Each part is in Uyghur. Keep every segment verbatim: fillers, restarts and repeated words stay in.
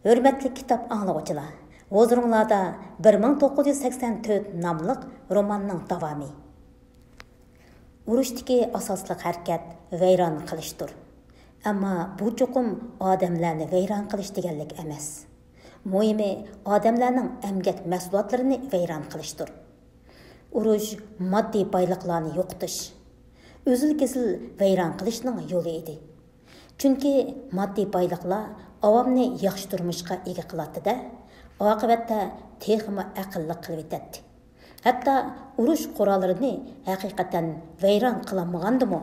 ھۆرمەتلىك كىتاب ئاڭلىغۇچىلار، ھۇزۇرۇڭلاردا بىر مىڭ توققۇز يۈز سەكسەن تۆت ناملىق روماننىڭ داۋامى. ئۇرۇشتىكى ئاساسلىق ھەرىكەت ۋەيران قىلىشتۇر. ئەمما بۇ چوقۇم ئادەملەرنى ۋەيران قىلىش دېگەنلىك ئەمەس. مۇھىمى ئادەملەرنىڭ ئەمگەك مەھسۇلاتلىرىنى ۋەيران قىلىشتۇر. ئۇرۇش ماددىي بايلىقلارنى يوقىتىش، ئۈزۈل-كېسىل ۋەيران قىلىشنىڭ يولى ئىدى. چۈنكى ماددىي بايلىقلار ئاۋامنى ياخشى تۇرمۇشقا ئىگە قىلاتتى-دە، ئاقىۋەتتە تېخىمۇ ئەقىللىق قىلىۋېتەتتى. ھەتتا ئۇرۇش قوراللىرىنى ھەقىقەتەن ۋەيران قىلالمىغاندىمۇ،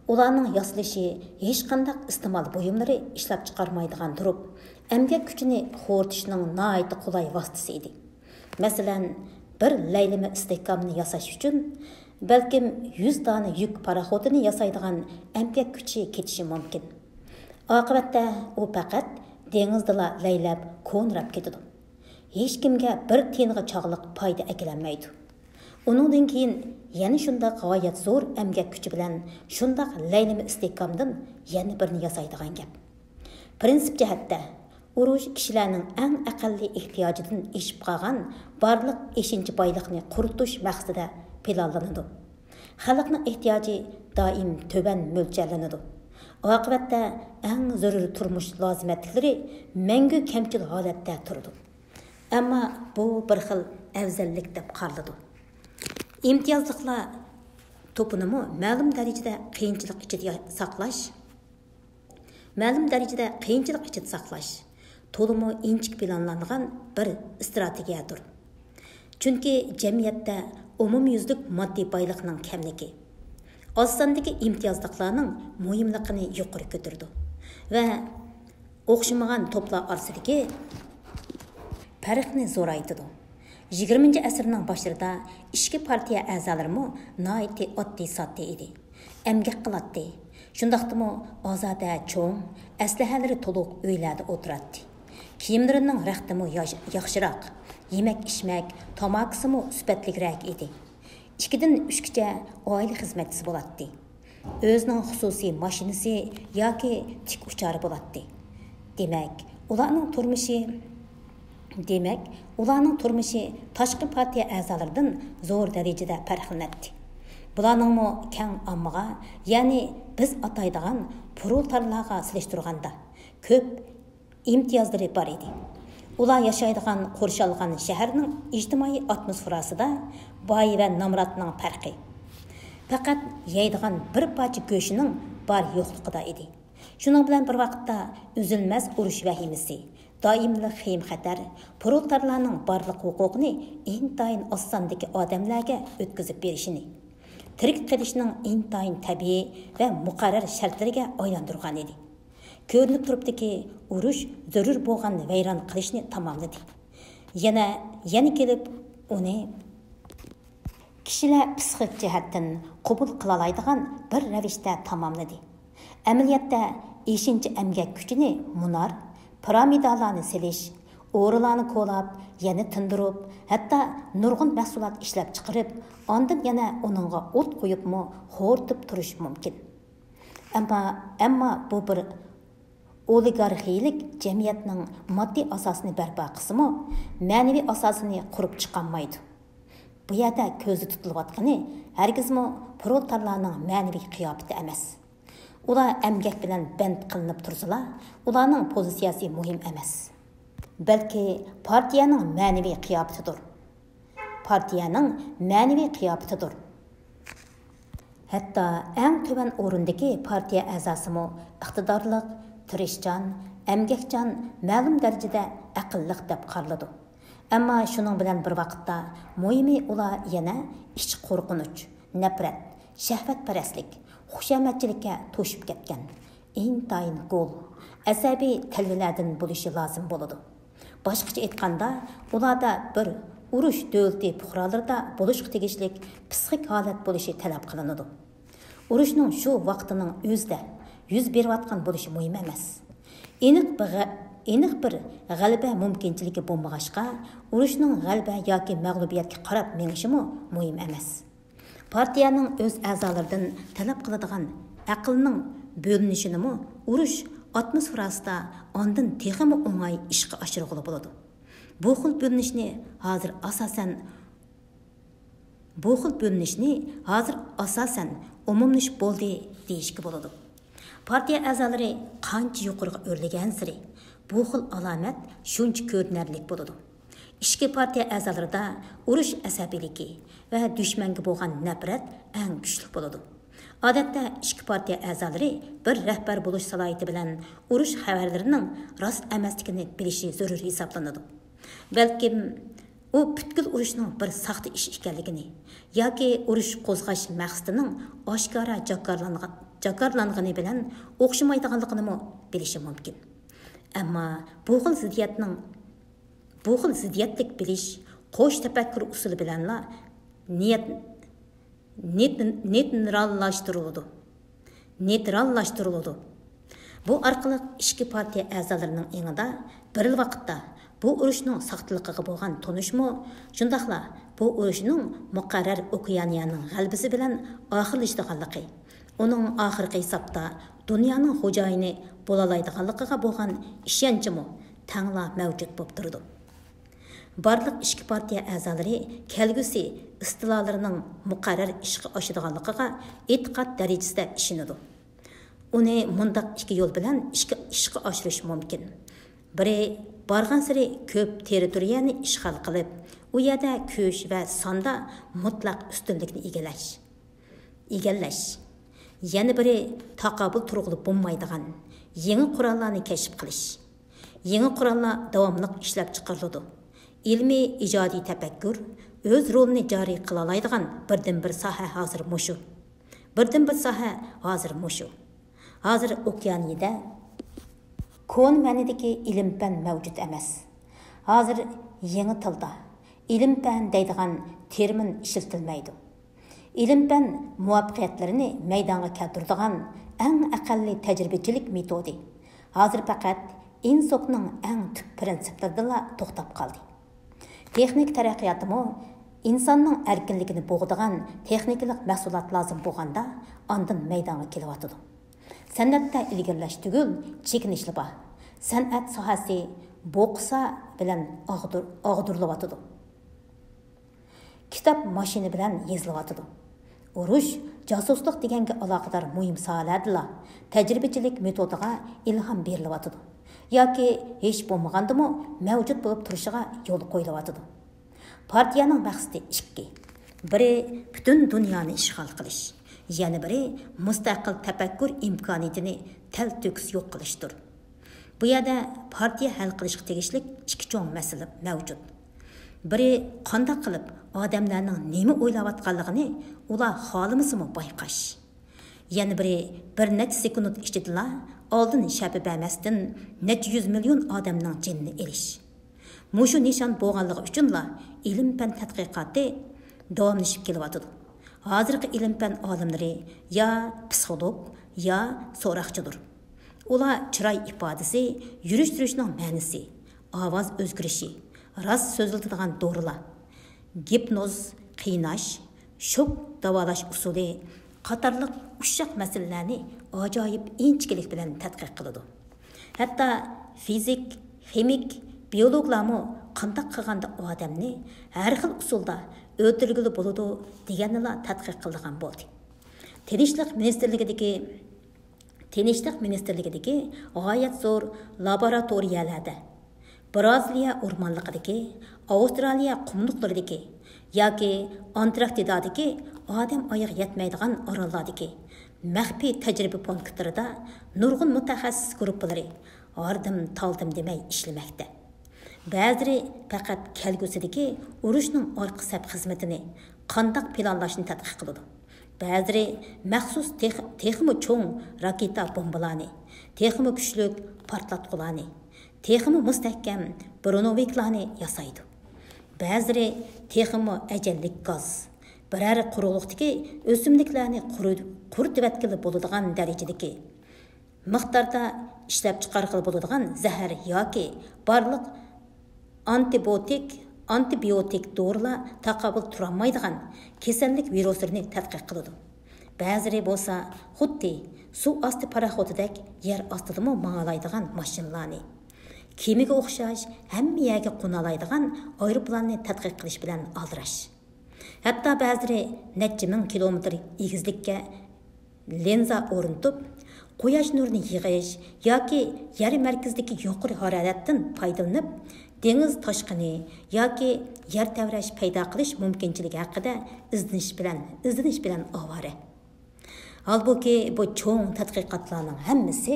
ئۇلارنىڭ ياسىلىشى ھېچقانداق ئىستېمال بۇيۇملىرى ئىشلەپچىقارمايدىغان تۇرۇپ، ئەمگەك كۈچىنى خورىتىشنىڭ ناھايىتى قولاي ۋاسىتىسى ئىدى. مەسىلەن، بىر لەيلىمە ئىستېھكامنى ياساش ئۈچۈن، بەلكىم يۈز دانە يۈك پاراخوتىنى ياسايدىغان ئەمگەك كۈچى كېتىشى مۇمكىن. ئاقىۋەتتە ئۇ پەقەت دېڭىزدىلا لەيلەپ، كونىراپ كېتىدۇ. ھېچكىمگە بىر تىيىنغا چاغلىق پايدا ئەكېلەلمەيدۇ. ئۇنىڭدىن كېيىن يەنە شۇنداق غايەت زور ئەمگەك كۈچى بىلەن شۇنداق لەيلىمە ئىستېھكامدىن يەنە بىرنى ياسايدىغان گەپ. پىرىنسىپ جەھەتتە، ئۇرۇش كىشىلەرنىڭ ئەڭ ئەقەللىي ئېھتىياجىدىن ئېشىپ قالغان بارلىق ئېشىنچا بايلىقنى قۇرۇتۇش مەقسىتىدە پىلانلىنىدۇ. خەلقنىڭ ئېھتىياجى دائىم تۆۋەن مۆلچەرلىنىدۇ. ئاقىۋەتتە ئەڭ زۆرۈر تۇرمۇش لازىمەتلىكلىرى مەڭگۈ كەمچىل ھالەتتە تۇرىدۇ. ئەمما بۇ بىر خىل ئەۋزەللىك دەپ قارىلىدۇ. ئىمتىيازلىقلار توپىنىمۇ مەلۇم دەرىجىدە قىيىنچىلىق ئىچىدە يا-، ساقلاش، مەلۇم دەرىجىدە قىيىنچىلىق ئىچىدە ساقلاش تولىمۇ ئىنچىكە پىلانلانغان بىر ئىستراتېگىيەدۇر. چۈنكى جەمئىيەتتە ئومۇميۈزلۈك ماددىي بايلىقنىڭ كەملىكى ئاز ساندىكى ئىمتىيازلىقلارنىڭ مۇھىملىقىنى يۇقىرى كۆتۈرىدۇ ۋە ئوخشىمىغان توپلار ئارىسىدىكى پەرقنى زورايتىدۇ. يىگىرمىنچى ئەسىرنىڭ باشلىرىدا ئىچكى پارتىيە ئەزالىرىمۇ ناھايىتى ئاددىي-ساددىي ئىدى. ئەمگەك قىلاتتى. شۇنداقتىمۇ ئازادە چوڭ، ئەسلىھەلىرى تولۇق ئۆيلەردە ئولتۇراتتى. كىيىملىرىنىڭ رەختىمۇ ياش-، ياخشىراق، يېمەك-ئىچمەك، تاماكىسىمۇ سۈپەتلىكرەك ئىدى. ئىككىدىن ئۈچكىچە ئائىلە خىزمەتچىسى بولاتتى. ئۆزىنىڭ خۇسۇسىي ماشىنىسى ياكى تىك ئۇچارى بولاتتى. دېمەك، ئۇلارنىڭ تۇرمۇشى، دېمەك، ئۇلارنىڭ تۇرمۇشى تاشقى پارتىيە ئەزالىرىدىن زور دەرىجىدە پەرقلىنەتتى. بۇلارنىڭمۇ كەڭ ئاممىغا، يەنى بىز ئاتايدىغان پرولېتارلارغا سېلىشتۇرغاندا، كۆپ ئىمتىيازلىرى بار ئىدى. ئۇلار ياشايدىغان قورشالغان شەھەرنىڭ ئىجتىمائىي ئاتموسفېراسىدا باي ۋە نامراتنىڭ پەرقى پەقەت يەيدىغان بىر پارچە گۆشىنىڭ بار يوقلۇقىدا ئىدى. شۇنىڭ بىلەن بىر ۋاقىتتا، ئۈزۈلمەس ئۇرۇش ۋەھىمىسى، دائىملىق خېيىم-خەتەر پرولېتارلارنىڭ بارلىق ھوقۇقىنى ئىنتايىن ئاز ساندىكى ئادەملەرگە ئۆتكۈزۈپ بېرىشىنى، تىرىك قېلىشنىڭ ئىنتايىن تەبىئىي ۋە مۇقەررەر شەرتلىرىگە ئايلاندۇرغان ئىدى. كۆرۈنۈپ تۇرۇپتۇكى، ئۇرۇش زۆرۈر بولغان ۋەيران قىلىشنى تاماملىدى. يەنە، يەنە كېلىپ ئۇنى كىشىلەر پىسخىك جەھەتتىن قوبۇل قىلالايدىغان بىر رەۋىشتە تاماملىدى. ئەمەلىيەتتە، ئېشىنچا ئەمگەك كۈچىنى مۇنار، پىرامىدالارنى سېلىش، ئورىلارنى كولاپ، يەنە تىندۇرۇپ، ھەتتا نۇرغۇن مەھسۇلات ئىشلەپچىقىرىپ، ئاندىن يەنە ئۇنىڭغا ئوت قويۇپمۇ خورىتىپ تۇرۇش مۇمكىن. ئەمما، ئەمما بۇ بىر ئولىگارخىيىلىك جەمئىيەتنىڭ ماددىي ئاساسىنى بەرپا قىلسىمۇ، مەنىۋى ئاساسىنى قۇرۇپ چىقالمايدۇ. بۇ يەردە كۆزدە تۇتۇلۇۋاتقىنى ھەرگىزمۇ پرولېتارلارنىڭ مەنىۋى قىياپىتى ئەمەس. ئۇلار ئەمگەك بىلەن بەند قىلىنىپ تۇرسىلا، ئۇلارنىڭ پوزىتسىيەسى مۇھىم ئەمەس. بەلكى پارتىيەنىڭ مەنىۋى قىياپىتىدۇر. پارتىيەنىڭ مەنىۋى قىياپىتىدۇر. ھەتتا ئەڭ تۆۋەن ئورۇندىكى پارتىيە ئەزاسىمۇ ئىقتىدارلىق، تىرىشچان، ئەمگەكچان، مەلۇم دەرىجىدە ئەقىللىق دەپ قارىلىدۇ. ئەمما شۇنىڭ بىلەن بىر ۋاقىتتا، مۇھىمى ئۇلار يەنە ئىچ قورقۇنچ، نەپرەت، شەھۋەتپەرەسلىك، خۇشامەتچىلىككە توشۇپ كەتكەن، ئىنتايىن گول، ئەسەبىي تەلۋىلەردىن بولۇشى لازىم بولىدۇ. باشقىچە ئېيتقاندا، ئۇلاردا بىر ئۇرۇش دۆلىتى پۇقرالىرىدا بولۇشقا تېگىشلىك پىسخىك ھالەت بولۇشى تەلەپ قىلىنىدۇ. ئۇرۇشنىڭ شۇ ۋاقتىنىڭ ئۆزىدە يۈز بېرىۋاتقان بولۇشى مۇھىم ئەمەس. ئېنىق بىر غە-، ئېنىق بىر غەلىبە مۇمكىنچىلىكى بولمىغاچقا، ئۇرۇشنىڭ غەلىبە ياكى مەغلۇبىيەتكە قاراپ مېڭىشىمۇ مۇھىم ئەمەس. پارتىيەنىڭ ئۆز ئەزالىرىدىن تەلەپ قىلىدىغان ئەقىلنىڭ بۆلۈنۈشىنىمۇ ئۇرۇش ئاتموسفېراسىدا ئاندىن تېخىمۇ ئوڭاي ئىشقا ئاشۇرغىلى بولىدۇ. بۇ خىل بۆلۈنۈشنى ھازىر ئاساسەن، بۇ خىل بۆلۈنۈشنى ھازىر ئاساسەن ئومۇملىشىپ بولدى دېيىشكە بولىدۇ. پارتىيە ئەزالىرى قانچە يۇقىرىغا ئۆرلىگەنسېرى، بۇ خىل ئالامەت شۇنچە كۆرۈنەرلىك بولىدۇ. ئىچكى پارتىيە ئەزالىرىدا ئۇرۇش ئەسەبىيلىكى ۋە دۈشمەنگە بولغان نەپرەت ئەڭ كۈچلۈك بولىدۇ. ئادەتتە ئىچكى پارتىيە ئەزالىرى بىر رەھبەر بولۇش سالاھىيىتى بىلەن ئۇرۇش خەۋەرلىرىنىڭ راست ئەمەسلىكىنى بىلىشى زۆرۈر ھېسابلىنىدۇ. بەلكىم ئۇ پۈتكۈل ئۇرۇشنىڭ بىر ساختا ئىش ئىكەنلىكىنى ياكى ئۇرۇش قوزغاش مەقسىتىنىڭ ئاشكارا جاكارلانغا-، جاكارلانغىنى بىلەن ئوخشىمايدىغانلىقىنىمۇ بىلىشى مۇمكىن. ئەمما بۇ خىل زىددىيەتنىڭ، بۇ خىل زىددىيەتلىك بىلىش قوش تەپەككۇر ئۇسۇلى بىلەنلا نىيەت، نېت-، نېتراللاشتۇرۇلىدۇ. نېتراللاشتۇرۇلىدۇ. بۇ ئارقىلىق ئىچكى پارتىيە ئەزالىرىنىڭ ئېڭىدا بىرلا ۋاقىتتا بۇ ئۇرۇشنىڭ ساختىلىقىغا بولغان تونۇشمۇ، شۇنداقلا بۇ ئۇرۇشنىڭ مۇقەررەر ئوكيانىيەنىڭ غەلىبىسى بىلەن ئاخىرلىشىدىغانلىقى، ئۇنىڭ ئاخىرقى ھېسابتا دۇنيانىڭ خوجايىنى بولالايدىغانلىقىغا بولغان ئىشەنچىمۇ تەڭلا مەۋجۇت بولۇپ تۇرىدۇ. بارلىق ئىچكى پارتىيە ئەزالىرى كەلگۈسى ئىستىلالىرىنىڭ مۇقەررەر ئىشقا ئاشىدىغانلىقىغا ئېتىقاد دەرىجىسىدە ئىشىنىدۇ. ئۇنى مۇنداق ئىككى يول بىلەن ئىشقا، ئىشقا ئاشۇرۇش مۇمكىن. بىرى، بارغانسېرى كۆپ تېررىتورىيەنى ئىشغال قىلىپ، ئۇ يەردە كۈچ ۋە ساندا مۇتلەق ئۈستۈنلۈكنى ئىگىلەش. ئىگىلەش. يەنە بىرى، تاقابىل تۇرغىلى بولمايدىغان يېڭى قوراللارنى كەشىپ قىلىش. يېڭى قوراللار داۋاملىق ئىشلەپچىقىرىلىدۇ. ئىلمىي ئىجادىي تەپەككۇر ئۆز رولىنى جارى قىلالايدىغان بىردىنبىر ساھە ھازىر مۇشۇ. بىردىنبىر ساھە ھازىر مۇشۇ. ھازىر ئوكيانىيىدە كونا مەنىدىكى ئىلىم-پەن مەۋجۇت ئەمەس. ھازىر يېڭى تىلدا ئىلىم-پەن دەيدىغان تېرمىن ئىشلىتىلمەيدۇ. ئىلىم-پەن مۇۋەپپەقىيەتلىرىنى مەيدانغا كەلتۈرىدىغان ئەڭ ئەقەللىي تەجرىبىچىلىك مېتودى ھازىر پەقەت ئىنسوكنىڭ ئەڭ تۈپ پىرىنسىپلىرىدىلا توختاپ قالدى. تېخنىكا تەرەققىياتىمۇ ئىنساننىڭ ئەركىنلىكىنى بوغىدىغان تېخنىكىلىق مەھسۇلات لازىم بولغاندا ئاندىن مەيدانغا كېلىۋاتىدۇ. سەنئەتتە ئىلگىرىلەش تۈگۈل، چېكىنىشلا بار. سەنئەت ساھەسى بوقسا بىلەن ئاغدۇر-، ئاغدۇرۇلۇۋاتىدۇ. كىتاب ماشىنا بىلەن يېزىلىۋاتىدۇ. ئۇرۇش، جاسۇسلۇق دېگەنگە ئالاقىدار مۇھىم ساھەلەردىلا تەجرىبىچىلىك مېتودىغا ئىلھام بېرىلىۋاتىدۇ ياكى ھېچ بولمىغاندىمۇ مەۋجۇت بولۇپ تۇرۇشىغا يول قويۇلۇۋاتىدۇ. پارتىيەنىڭ مەقسىتى ئىككى. بىرى، پۈتۈن دۇنيانى ئىشغال قىلىش. يەنە بىرى، مۇستەقىل تەپەككۇر ئىمكانىيىتىنى تەلتۆكۈس يوق قىلىشتۇر. بۇ يەردە پارتىيە ھەل قىلىشقا تېگىشلىك ئىككى چوڭ مەسىلە مەۋجۇت. بىرى، قانداق قىلىپ ئادەملەرنىڭ نېمە ئويلاۋاتقانلىقىنى ئۇلار خالىمىسىمۇ بايقاش. يەنە بىرى، بىر نەچچە سېكۇنت ئىچىدىلا ئالدىن شەپە بەرمەستىن نەچچە يۈز مىليون ئادەمنىڭ جېنىنى ئېلىش. مۇشۇ نىشان بولغانلىقى ئۈچۈنلا ئىلىم-پەن تەتقىقاتى داۋاملىشىپ كېلىۋاتىدۇ. ھازىرقى ئىلىم-پەن ئالىملىرى يا پسىخولوگ، يا سوراقچىدۇر. ئۇلار چىراي ئىپادىسى، يۈرۈش-تۇرۇشنىڭ مەنىسى، ئاۋاز ئۆزگىرىشى، راست سۆزلىتىدىغان دورىلار، گىپنوز، قىيناش، شوك داۋالاش ئۇسۇلى قاتارلىق ئۇششاق مەسىلىلەرنى ئاجايىپ ئىنچىكىلىك بىلەن تەتقىق قىلىدۇ. ھەتتا فىزىك، خىمىك، بىيولوگلارمۇ قانداق قىلغاندا ئادەمنى ھەر خىل ئۇسۇلدا ئۆلتۈرگىلى بولىدۇ دېگەننىلا تەتقىق قىلىدىغان بولدى. تىنچلىق مىنىستىرلىكىدىكى، تىنچلىق مىنىستىرلىكىدىكى غايەت زور لابوراتورىيەلەردە، برازىلىيە ئورمانلىقىدىكى، ئاۋسترالىيە قۇملۇقلىرىدىكى ياكى ئانتاركتىدادىكى ئادەم ئايىغى يەتمەيدىغان ئاراللاردىكى مەخپىي تەجرىبە پونكىتلىرىدا نۇرغۇن مۇتەخەسسىس گۇرۇپپىلىرى ھاردىم-تالدىم دېمەي ئىشلىمەكتە. بەزىلىرى پەقەت كەلگۈسىدىكى ئۇرۇشنىڭ ئارقا سەپ خىزمىتىنى قانداق پىلانلاشنى تەتقىق قىلىدۇ. بەزىلىرى مەخسۇس تېخ-، تېخىمۇ چوڭ راكېتا بومبىلارنى، تېخىمۇ كۈچلۈك پارتلاتقۇلارنى، تېخىمۇ مۇستەھكەم برونوۋىكلارنى ياسايدۇ. بەزىلىرى تېخىمۇ ئەجەللىك گاز، بىرەر قۇرۇقلۇقتىكى ئۆسۈملۈكلەرنى قۇرۇ-، قۇرۇتۇۋەتكىلى بولىدىغان دەرىجىدىكى مىقداردا ئىشلەپچىقارغىلى بولىدىغان زەھەر ياكى بارلىق ئانتىبىيوتىك، ئانتىبىيوتىك دورىلار تاقابىل تۇرالمايدىغان كېسەللىك ۋىرۇسلىرىنى تەتقىق قىلىدۇ. بەزىلىرى بولسا خۇددى سۇ ئاستى پاراخوتىدەك يەر ئاستىدىمۇ ماڭالايدىغان ماشىنىلارنى، كېمىگە ئوخشاش ھەممە يەرگە قونالايدىغان ئايروپىلاننى تەتقىق قىلىش بىلەن ئالدىراش. ھەتتا بەزىلىرى نەچچە مىڭ كىلومېتىر ئېگىزلىككە لىنزا ئورنىتىپ، قۇياش نۇرىنى يىغىش ياكى يەر مەركىزىدىكى يۇقىرى ھارارەتتىن پايدىلىنىپ، دېڭىز تاشقىنى ياكى يەر تەۋرەش پەيدا قىلىش مۇمكىنچىلىكى ھەققىدە ئىزدىنىش بىلەن، ئىزدىنىش بىلەن ئاۋارە. ھالبۇكى، بۇ چوڭ تەتقىقاتلارنىڭ ھەممىسى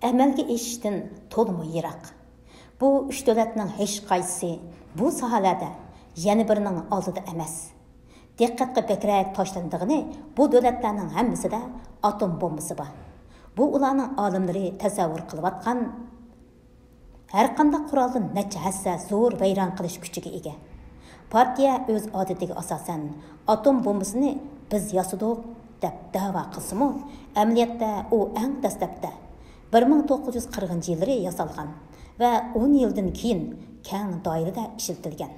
ئەمەلگە ئېشىشتىن تولىمۇ يىراق. بۇ ئۈچ دۆلەتنىڭ ھېچقايسىسى بۇ ساھەلەردە يەنە بىرىنىڭ ئالدىدا ئەمەس. دىققەتكە بەكرەك تاشلىنىدىغىنى، بۇ دۆلەتلەرنىڭ ھەممىسىدە ئاتوم بومبىسى بار. بۇ ئۇلارنىڭ ئالىملىرى تەسەۋۋۇر قىلىۋاتقان ھەرقانداق قورالدىن نەچچە ھەسسە زور ۋەيران قىلىش كۈچىگە ئىگە. پارتىيە ئۆز ئادىتىگە ئاساسەن، ئاتوم بومبىسىنى بىز ياسىدۇق دەپ دەۋا قىلسىمۇ، ئەمەلىيەتتە ئۇ ئەڭ دەسلەپتە، بىر مىڭ توققۇز يۈز قىرىقىنچى يىللىرى ياسالغان ۋە ئون يىلدىن كېيىن كەڭ دائىرىدە ئىشلىتىلگەن.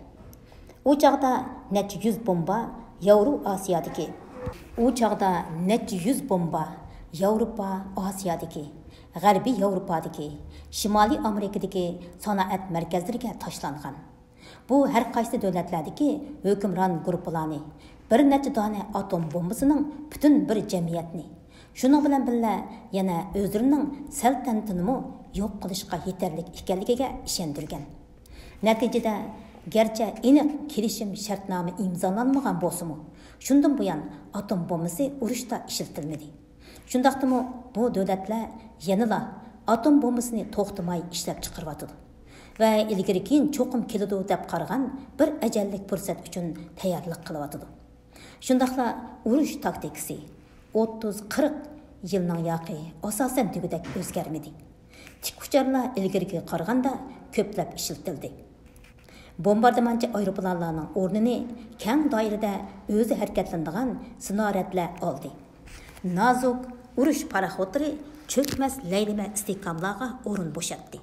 ئۇ چاغدا نەچچە يۈز بومبا ياۋرو ئاسىيادىكى، ئۇ چاغدا نەچچە يۈز بومبا ياۋروپا ئاسىيادىكى، غەربىي ياۋروپادىكى، شىمالىي ئامېرىكىدىكى سانائەت مەركەزلىرىگە تاشلانغان. بۇ ھەر قايسى دۆلەتلەردىكى ھۆكۈمران گۇرۇپپىلارنى، بىر نەچچە دانە ئاتوم بومبىسىنىڭ پۈتۈن بىر جەمئىيەتنى، شۇنىڭ بىلەن بىللە يەنە ئۆزلىرىنىڭ سەلتەنىتىنىمۇ يوق قىلىشقا يېتەرلىك ئىكەنلىكىگە ئىشەندۈرگەن. نەتىجىدە، گەرچە ئېنىق كېلىشىم شەرتنامە ئىمزالانمىغان بولسىمۇ، شۇندىن بۇيان ئاتوم بومبىسى ئۇرۇشتا ئىشلىتىلمىدى. شۇنداقتىمۇ بۇ دۆلەتلەر يەنىلا ئاتوم بومبىسىنى توختىماي ئىشلەپ چىقىرىۋاتىدۇ ۋە ئىلگىرى كېيىن چوقۇم كېلىدۇ دەپ قارىغان بىر ئەجەللىك پۇرسەت ئۈچۈن تەييارلىق قىلىۋاتىدۇ. شۇنداقلا ئۇرۇش تاكتىكىسى ئوتتۇز، قىرىق يىلنىڭ ياقى ئاساسەن دېگۈدەك ئۆزگەرمىدى. تىك ئۇچارلار ئىلگىرىكىگە قارىغاندا كۆپلەپ ئىشلىتىلدى. بومباردىمانچى ئايروپىلانلارنىڭ ئورنىنى كەڭ دائىرىدە ئۆزى ھەرىكەتلىنىدىغان سىنارەدلەر ئالدى. نازۇك ئۇرۇش پاراخوتلىرى چۆكمەس لەيلىمە ئىستىھكاملارغا ئورۇن بوشاتتى.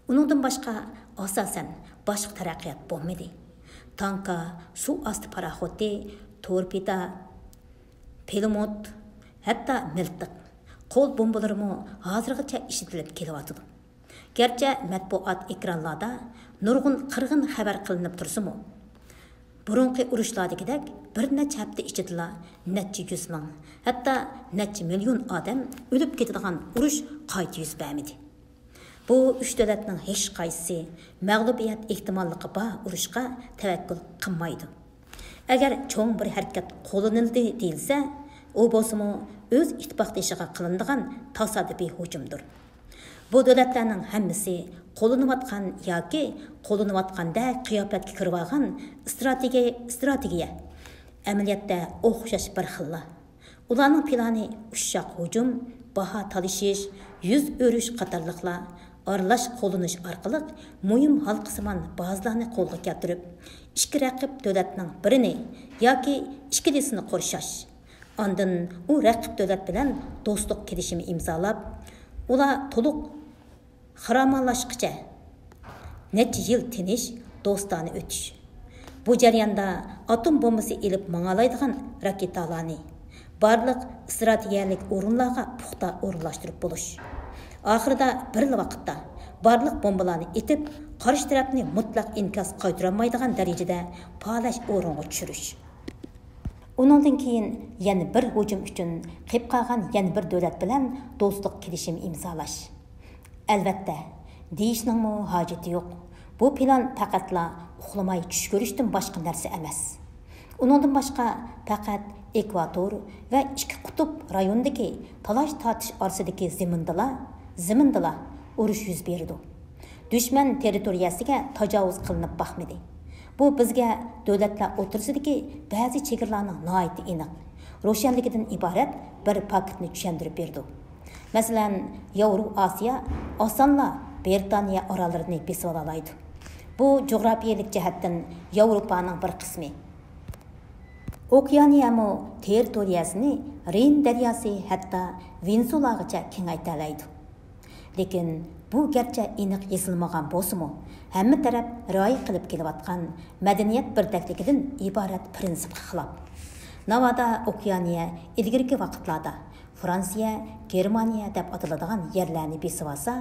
ئۇنىڭدىن باشقا ئاساسەن باشقا تەرەققىيات بولمىدى. تانكا، سۇ ئاستى پاراخوتى، تورپېدا، پىلىموت، ھەتتا مىلتىق، قول بومبىلىرىمۇ ھازىرغىچە ئىشلىتىلىپ كېلىۋاتىدۇ. گەرچە مەتبۇئات ئېكرانلاردا نۇرغۇن قىرغىن خەۋەر قىلىنىپ تۇرسىمۇ، بۇرۇنقى ئۇرۇشلاردىكىدەك بىر نەچچە ھەپتە ئىچىدىلا نەچچە يۈز مىڭ، ھەتتا نەچچە مىليون ئادەم ئۆلۈپ كېتىدىغان ئۇرۇش قايتا يۈز بەرمىدى. بۇ ئۈچ دۆلەتنىڭ ھېچقايسىسى مەغلۇبىيەت ئېھتىماللىقى بار ئۇرۇشقا تەۋەككۈل قىلمايدۇ. ئەگەر چوڭ بىر ھەرىكەت قوللىنىلدى دېيىلسە، ئۇ بولسىمۇ ئۆز ئىتتىپاقدىشىغا قىلىنىدىغان تاسادىپىي ھۇجۇمدۇر. بۇ دۆلەتلەرنىڭ ھەممىسى قوللىنىۋاتقان ياكى قوللىنىۋاتقاندەك قىياپەتكە كىرىۋالغان ئىستراتېگىيە، ئىستراتېگىيە ئەمەلىيەتتە ئوخشاش بىر خىللا. ئۇلارنىڭ پىلانى ئۇششاق ھۇجۇم، باھا تالىشىش، يۈز ئۆرۈش قاتارلىقلار ئارىلاش قوللىنىش ئارقىلىق مۇھىم ھالقىسىمان بازىلارنى قولغا كەلتۈرۈپ، ئىككى رەقىب دۆلەتنىڭ بىرىنى ياكى ئىككىلىسىنى قورشاش. ئاندىن ئۇ رەقىب دۆلەت بىلەن دوستلۇق كېلىشىمى ئىمزالاپ، ئۇلار تولۇق خىرامانلاشقىچە نەچچە يىل تىنچ، دوستانە ئۆتۈش. بۇ جەرياندا ئاتوم بومبىسى ئېلىپ ماڭالايدىغان راكېتالارنى بارلىق ئىستراتېگىيەلىك ئورۇنلارغا پۇختا ئورۇنلاشتۇرۇپ بولۇش. ئاخىرىدا بىرلا ۋاقىتتا بارلىق بومبىلارنى ئېتىپ، قارشى تەرەپنى مۇتلەق ئىنكاس قايتۇرالمايدىغان دەرىجىدە پالەچ ئورۇنغا چۈشۈرۈش. ئۇنىڭدىن كېيىن يەنە بىر ھۇجۇم ئۈچۈن قېلىپ قالغان يەنە بىر دۆلەت بىلەن دوستلۇق كېلىشىمى ئىمزالاش. ئەلۋەتتە، دېيىشنىڭمۇ ھاجىتى يوق. بۇ پىلان پەقەتلا ئۇخلىماي چۈش كۆرۈشتىن باشقا نەرسە ئەمەس. ئۇنىڭدىن باشقا، پەقەت ئېكۋاتور ۋە ئىككى قۇتۇپ رايونىدىكى تالاش-تارتىش ئارىسىدىكى زېمىندىلا، زېمىندىلا ئۇرۇش يۈز بېرىدۇ. دۈشمەن تېررىتورىيەسىگە تاجاۋۇز قىلىنىپ باقمىدى. بۇ بىزگە دۆلەتلەر ئوتتۇرىسىدىكى بەزى چېگرىلارنىڭ ناھايىتى ئېنىق، روشەنلىكىدىن ئىبارەت بىر پاكىتنى چۈشەندۈرۈپ بېرىدۇ. مەسىلەن، ياۋرو ئاسىيا ئاسانلا بىرىتانىيە ئاراللىرىنى بېسىۋالالايدۇ. بۇ جۇغراپىيەلىك جەھەتتىن ياۋروپانىڭ بىر قىسمى. ئوكېئانىيەمۇ تېررىتورىيەسىنى رېين دەرياسى ھەتتا ۋېنېزۇلاغىچە كېڭەيتەلەيدۇ. لېكىن بۇ گەرچە ئېنىق يېزىلمىغان بولسىمۇ، ھەممە تەرەپ رىئايە قىلىپ كېلىۋاتقان مەدەنىيەت بىردەكلىكىدىن ئىبارەت پىرىنسىپقا خىلاپ. ناۋادا ئوكيانىيە ئىلگىرىكى ۋاقىتلاردا فرانسىيە، گېرمانىيە دەپ ئاتىلىدىغان يەرلەرنى بېسىۋالسا،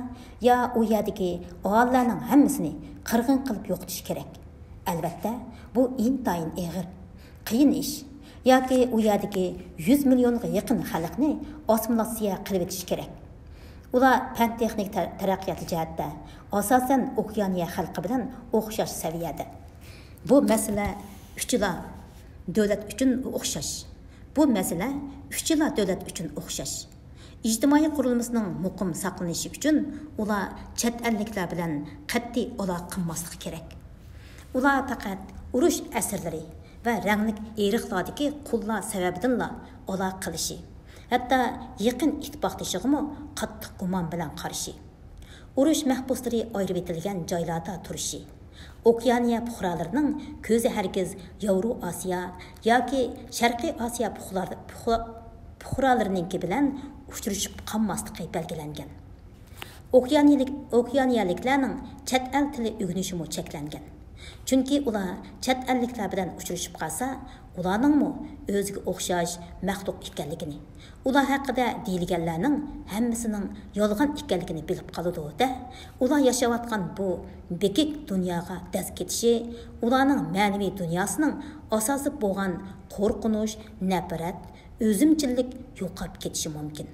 يا ئۇ يەردىكى ئاھالىلەرنىڭ ھەممىسىنى قىرغىن قىلىپ يوقىتىش كېرەك. ئەلۋەتتە، بۇ ئىنتايىن ئېغىر، قىيىن ئىش. ياكى ئۇ يەردىكى يۈز مىليونغا يېقىن خەلقنى ئاسسىمىلياتسىيە قىلىۋېتىش كېرەك. ئۇلار پەن-تېخنىك تەر-، تەرەققىياتى جەھەتتە، ئاساسەن، ئوكيانىيە خەلقى بىلەن ئوخشاش سەۋىيەدە. بۇ مەسىلە ئۈچىلا دۆلەت ئۈچۈن ئوخشاش. بۇ مەسىلە ئۈچىلا دۆلەت ئۈچۈن ئوخشاش. ئىجتىمائىي قۇرۇلمىسىنىڭ مۇقىم ساقلىنىشى ئۈچۈن ئۇلار چەت ئەللىكلەر بىلەن قەتئىي ئالاقە قىلماسلىقى كېرەك. ئۇلار پەقەت ئۇرۇش ئەسىرلىرى ۋە رەڭلىك ئېرىقلاردىكى قۇللار سەۋەبىدىنلا ئالاقە قىلىشى، ھەتتا يېقىن ئىتتىپاقدىشىغىمۇ قاتتىق گۇمان بىلەن قارىشى، ئۇرۇش مەھبۇسلىرى ئايرىۋېتىلگەن جايلاردا تۇرۇشى، ئوكيانىيە پۇقرالىرىنىڭ كۆزى ھەرگىز ياۋرو ئاسىيا ياكى شەرقىي ئاسىيا پۇقرالار-، پۇقرا-، پۇقرالىرىنىڭكى بىلەن ئۇچرىشىپ قالماسلىقى بەلگىلەنگەن. ئوكيانىيەلىك-، ئوكيانىيەلىكلەرنىڭ چەت ئەل تىلى ئۆگىنىشىمۇ چەكلەنگەن. چۈنكى ئۇلار چەت ئەللىكلەر بىلەن ئۇچرىشىپ قالسا، ئۇلارنىڭمۇ ئۆزىگە ئوخشاش مەخلۇق ئىكەنلىكىنى، ئۇلار ھەققىدە دېيىلگەنلەرنىڭ ھەممىسىنىڭ يالغان ئىكەنلىكىنى بىلىپ قالىدۇ-دە، ئۇلار ياشاۋاتقان بۇ بېكىك دۇنياغا دەز كېتىشى، ئۇلارنىڭ مەنىۋى دۇنياسىنىڭ ئاساسى بولغان قورقۇنچ، نەپرەت، ئۆزۈمچىللىك يوقاپ كېتىشى مۇمكىن.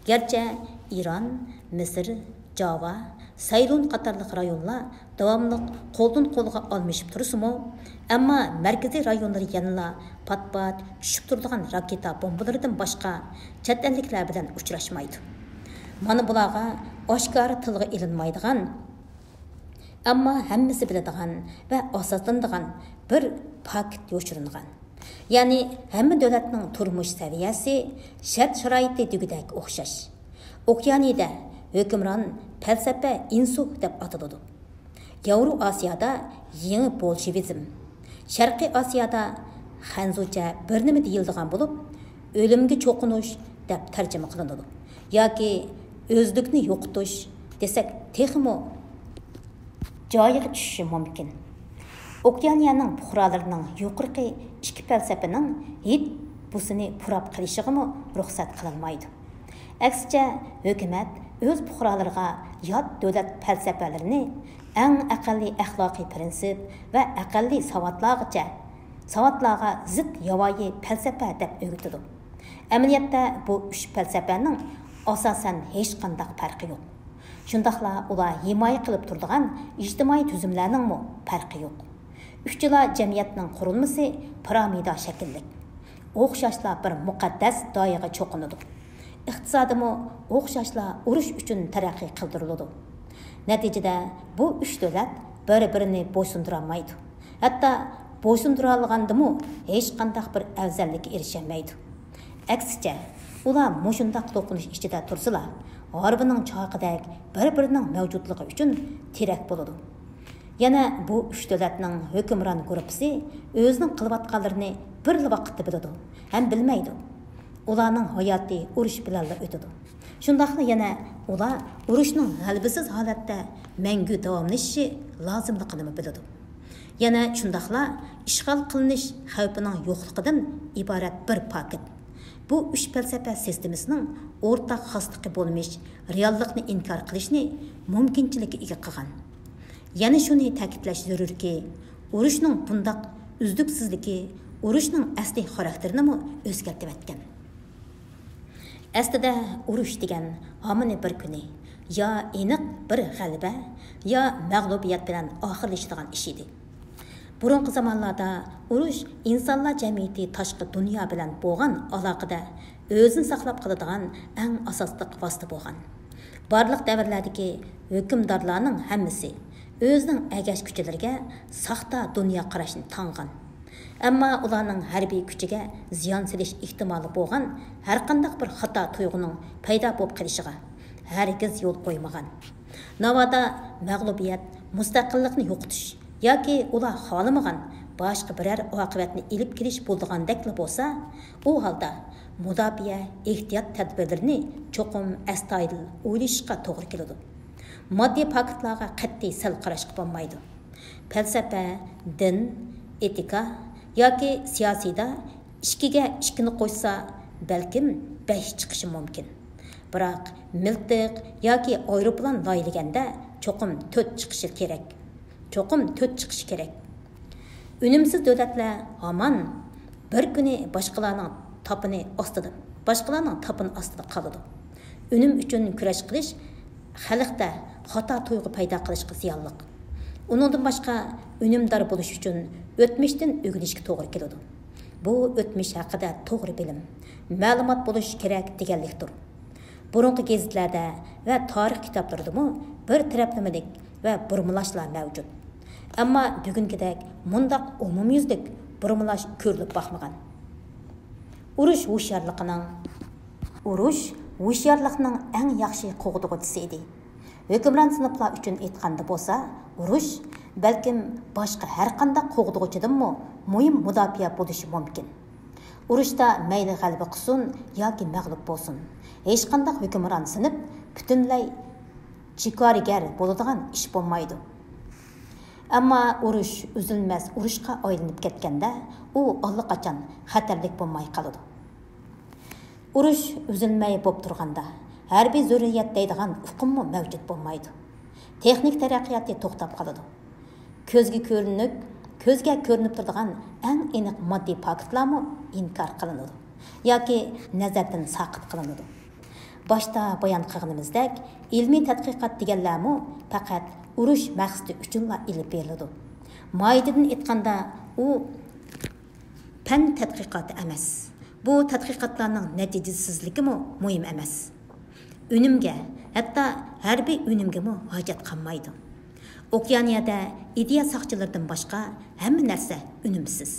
گەرچە ئىران، مىسىر، جاۋا، سەيلۇن قاتارلىق رايونلار داۋاملىق قولدىن قولغا ئالمىشىپ تۇرسىمۇ، ئەمما مەركىزىي رايونلىرى يەنىلا پات-پات چۈشۈپ تۇرىدىغان راكېتا بومبىلىرىدىن باشقا چەت ئەللىكلەر بىلەن ئۇچراشمايدۇ. مانا بۇلارغا ئاشكارا تىلغا ئېلىنمايدىغان، ئەمما ھەممىسى بىلىدىغان ۋە ئاساسلىنىدىغان بىر پاكىت يوشۇرۇنغان. يەنى ھەممە دۆلەتنىڭ تۇرمۇش سەۋىيەسى، شەرت-شارائىتى دېگۈدەك ئوخشاش. ئوكيانىيىدە ھۆكۈمران پەلسەپە ئىنسۇ دەپ ئاتىلىدۇ. ياۋرو ئاسىيادا يېڭى بولشېۋىزم، شەرقىي ئاسىيادا خەنزۇچە بىر نېمە دېيىلىدىغان بولۇپ، ئۆلۈمگە چوقۇنۇش دەپ تەرجىمە قىلىنىدۇ. ياكى ئۆزلۈكنى يوقىتىش دېسەك تېخىمۇ جايىغا چۈشۈشى مۇمكىن. ئوكيانىيەنىڭ پۇقرالىرىنىڭ يۇقىرىقى ئىككى پەلسەپىنىڭ ھىت بۇسىنى پۇراپ قېلىشىغىمۇ رۇخسەت قىلىنمايدۇ. ئەكسىچە، ھۆكۈمەت ئۆز پۇقرالىرىغا يات دۆلەت پەلسەپىلىرىنى، ئەڭ ئەقەللىي ئەخلاقىي پىرىنسىپ ۋە ئەقەللىي ساۋاتلارغىچە، ساۋاتلارغا زىت ياۋايى پەلسەپە دەپ ئۆگىتىدۇ. ئەمەلىيەتتە بۇ ئۈچ پەلسەپەنىڭ ئاساسەن ھېچقانداق پەرقى يوق. شۇنداقلا ئۇلار ھىمايە قىلىپ تۇرىدىغان ئىجتىمائىي تۈزۈملەرنىڭمۇ پەرقى يوق. ئۈچىلا جەمئىيەتنىڭ قۇرۇلمىسى پىرامىدا شەكىللىك. ئوخشاشلا بىر مۇقەددەس دايىغا چوقۇنىدۇ. ئىقتىسادىمۇ ئوخشاشلا ئۇرۇش ئۈچۈن تەرەققىي قىلدۇرۇلىدۇ. نەتىجىدە بۇ ئۈچ دۆلەت بىر-بىرىنى بويسۇندۇرالمايدۇ. ھەتتا بويسۇندۇرالىغاندىمۇ ھېچقانداق بىر ئەۋزەللىككە ئېرىشەلمەيدۇ. ئەكسىچە، ئۇلار مۇشۇنداق توقۇنۇش ئىچىدە تۇرسىلا، ھارۋىنىڭ چاقىدەك بىر-بىرىنىڭ مەۋجۇتلۇقى ئۈچۈن تىرەك بولىدۇ. يەنە بۇ ئۈچ دۆلەتنىڭ ھۆكۈمران گۇرۇپپىسى ئۆزىنىڭ قىلىۋاتقانلىرىنى بىرلا ۋاقىتتا بىلىدۇ ھەم بىلمەيدۇ. ئۇلارنىڭ ھاياتى ئۇرۇش بىلەنلا ئۆتىدۇ. شۇنداقلا يەنە ئۇلار ئۇرۇشنىڭ غەلىبىسىز ھالەتتە مەڭگۈ داۋاملىشىشى لازىملىقىنىمۇ بىلىدۇ. يەنە شۇنداقلا ئىشغال قىلىنىش خەۋپىنىڭ يوقلۇقىدىن ئىبارەت بىر پاكىت. بۇ ئۈچ پەلسەپە سىستېمىسىنىڭ ئورتاق خاسلىقى بولمىش رېئاللىقنى ئىنكار قىلىشنى مۇمكىنچىلىككە ئىگە قىلغان. يەنە شۇنى تەكىتلەش زۆرۈركى، ئۇرۇشنىڭ بۇنداق ئۈزلۈكسىزلىكى ئۇرۇشنىڭ ئەسلىي خاراكتېرىنىمۇ ئۆزگەرتىۋەتكەن. ئەسلىدە ئۇرۇش دېگەن ھامىنى بىر كۈنى يا ئېنىق بىر غەلىبە، يا مەغلۇبىيەت بىلەن ئاخىرلىشىدىغان ئىش ئىدى. بۇرۇنقى زامانلاردا ئۇرۇش ئىنسانلار جەمئىيىتى تاشقى دۇنيا بىلەن بولغان ئالاقىدە ئۆزىنى ساقلاپ قالىدىغان ئەڭ ئاساسلىق ۋاسىتە بولغان. بارلىق دەۋرلەردىكى ھۆكۈمدارلارنىڭ ھەممىسى ئۆزىنىڭ ئەگەشكۈچىلىرىگە ساختا دۇنيا قاراشنى تاڭغان. ئەمما ئۇلارنىڭ ھەربىي كۈچىگە زىيان سېلىش ئېھتىمالى بولغان ھەرقانداق بىر خاتا تۇيغۇنىڭ پەيدا بولۇپ قېلىشىغا ھەرگىز يول قويمىغان. ناۋادا مەغلۇبىيەت مۇستەقىللىقنى يوقىتىش ياكى ئۇلار خالىمىغان باشقا بىرەر ئاقىۋەتنى ئېلىپ كېلىش بولىدىغاندەكلا بولسا، ئۇ ھالدا مۇداپىئە ئېھتىيات تەدبىرلىرىنى چوقۇم ئەستايىدىل ئويلىشىشقا توغرا كېلىدۇ. ماددىي پاكىتلارغا قەتئىي سەل قاراشقا بولمايدۇ. پەلسەپە، دىن، ئېتىكا ياكى سىياسىيدا ئىككىگە ئىككىنى قوشسا، بەلكىم بەش چىقىشى مۇمكىن. بىراق مىلتىق ياكى ئايروپىلان لايلىگەندە چوقۇم تۆت چىقىشى كېرەك. چوقۇم تۆت چىقىشى كېرەك. ئۈنۈمسىز دۆلەتلەر ھامان بىر كۈنى باشقىلارنىڭ تاپىنى ئاستىدا، باشقىلارنىڭ تاپىنى ئاستىدا قالىدۇ. ئۈنۈم ئۈچۈن كۈرەش قىلىش خەلقتە خاتا تۇيغۇ پەيدا قىلىشقا زىيانلىق. ئۇنىڭدىن باشقا، ئۈنۈمدار بولۇش ئۈچۈن ئۆتمۈشتىن ئۆگىنىشكە توغرا كېلىدۇ. بۇ ئۆتمۈش ھەققىدە توغرا بىلىم، مەلۇمات بولۇش كېرەك دېگەنلىكتۇر. بۇرۇنقى گېزىتلەردە ۋە تارىخ كىتابلىرىدىمۇ بىر تەرەپلىمىلىك ۋە بۇرمىلاشلار مەۋجۇت. ئەمما بۈگۈنكىدەك مۇنداق ئومۇميۈزلۈك بۇرمىلاش كۆرۈلۈپ باقمىغان. ئۇرۇش ھوشيارلىقىنىڭ، ئۇرۇش ھوشيارلىقنىڭ ئەڭ ياخشى قوغدىغۇچىسى ئىدى. ھۆكۈمران سىنىپلار ئۈچۈن ئېيتقاندا بولسا، ئۇرۇش بەلكىم باشقا ھەرقانداق قوغدىغۇچىدىنمۇ مۇھىم مۇداپىئە بولۇشى مۇمكىن. ئۇرۇشتا مەيلى غەلىبە قىلسۇن ياكى مەغلۇپ بولسۇن، ھېچقانداق ھۆكۈمران سىنىپ پۈتۈنلەي جىكارىگەر بولىدىغان ئىش بولمايدۇ. ئەمما ئۇرۇش ئۈزۈلمەس ئۇرۇشقا ئايلىنىپ كەتكەندە، ئۇ ئاللىقاچان خەتەرلىك بولماي قالىدۇ. ئۇرۇش ئۈزۈلمەي بولۇپ تۇرغاندا، ھەربىي زۆرۈرىيەت دەيدىغان ئۇقۇممۇ مەۋجۇت بولمايدۇ. تېخنىكا تەرەققىياتى توختاپ قالىدۇ. كۆزگە كۆرۈنۈك، كۆزگە كۆرۈنۈپ تۇرىدىغان ئەڭ ئېنىق ماددىي پاكىتلارمۇ ئىنكار قىلىنىدۇ ياكى نەزەردىن ساقىت قىلىنىدۇ. باشتا بايان قىلغىنىمىزدەك، ئىلمىي تەتقىقات دېگەنلەرمۇ پەقەت ئۇرۇش مەقسىتى ئۈچۈنلا ئېلىپ بېرىلىدۇ. ماھىيىتىدىن ئېيتقاندا، ئۇ پەن تەتقىقاتى ئەمەس. بۇ تەتقىقاتلارنىڭ نەتىجىسىزلىكىمۇ مۇھىم ئەمەس. ئۈنۈمگە، ھەتتا ھەربىي ئۈنۈمگىمۇ ھاجەت قالمايدۇ. ئوكيانىيەدە ئىدىيە ساقچىلىرىدىن باشقا ھەممە نەرسە ئۈنۈمسىز.